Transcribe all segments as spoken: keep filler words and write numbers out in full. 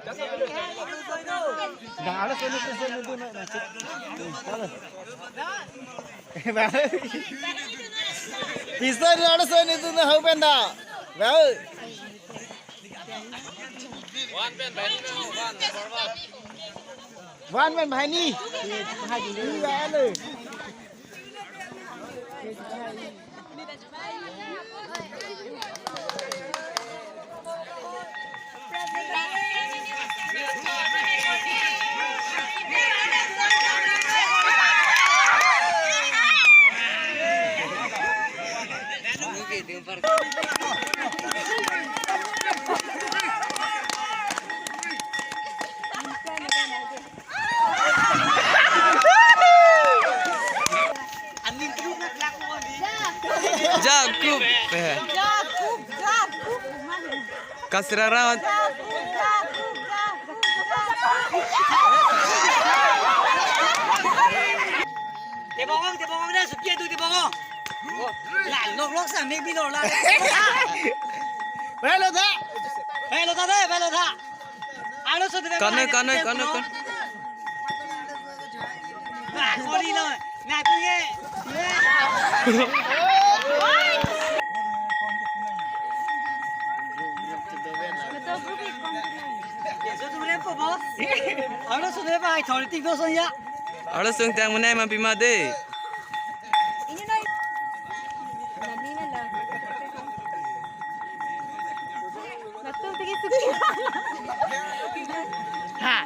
Dah, ada sini, sini, sini, sini. Halo. Pisa ada sini, sini, hau penda. Halo. One pen bahini, one, number one. One pen bahini. Iya, halo. Jakup. Eh. Jakup, Jakup, man. Kasraran. Jakup, Jakup, Jakup, Jakup. Tebongong, tebongong dah, sukia tu tebongong. Lah, lok lok sa, mek bilor lah. Belo dah. Belo dah, belo dah. Alo, so debe. Kane, kane, kane, kane. Sorry lo. Na tu ye. Alo, so debe, authority ko so ya. Alo, sung tang menai ma pima de. Ini noi. Nami na la. Natu tigi suki. Ha.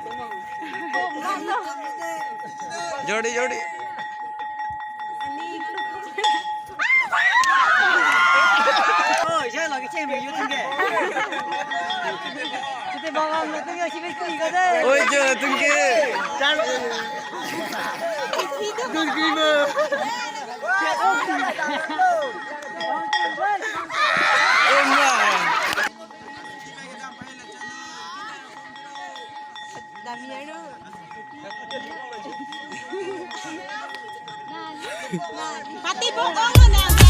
Oh, mama. Jodi, jodi. Ani iklu. Oh, siya lagi ceng bagi YouTube ke. Kita bawa natu ya sih bagi kada. Oi, jo, tungke. Tungke mo. Pati bokong na.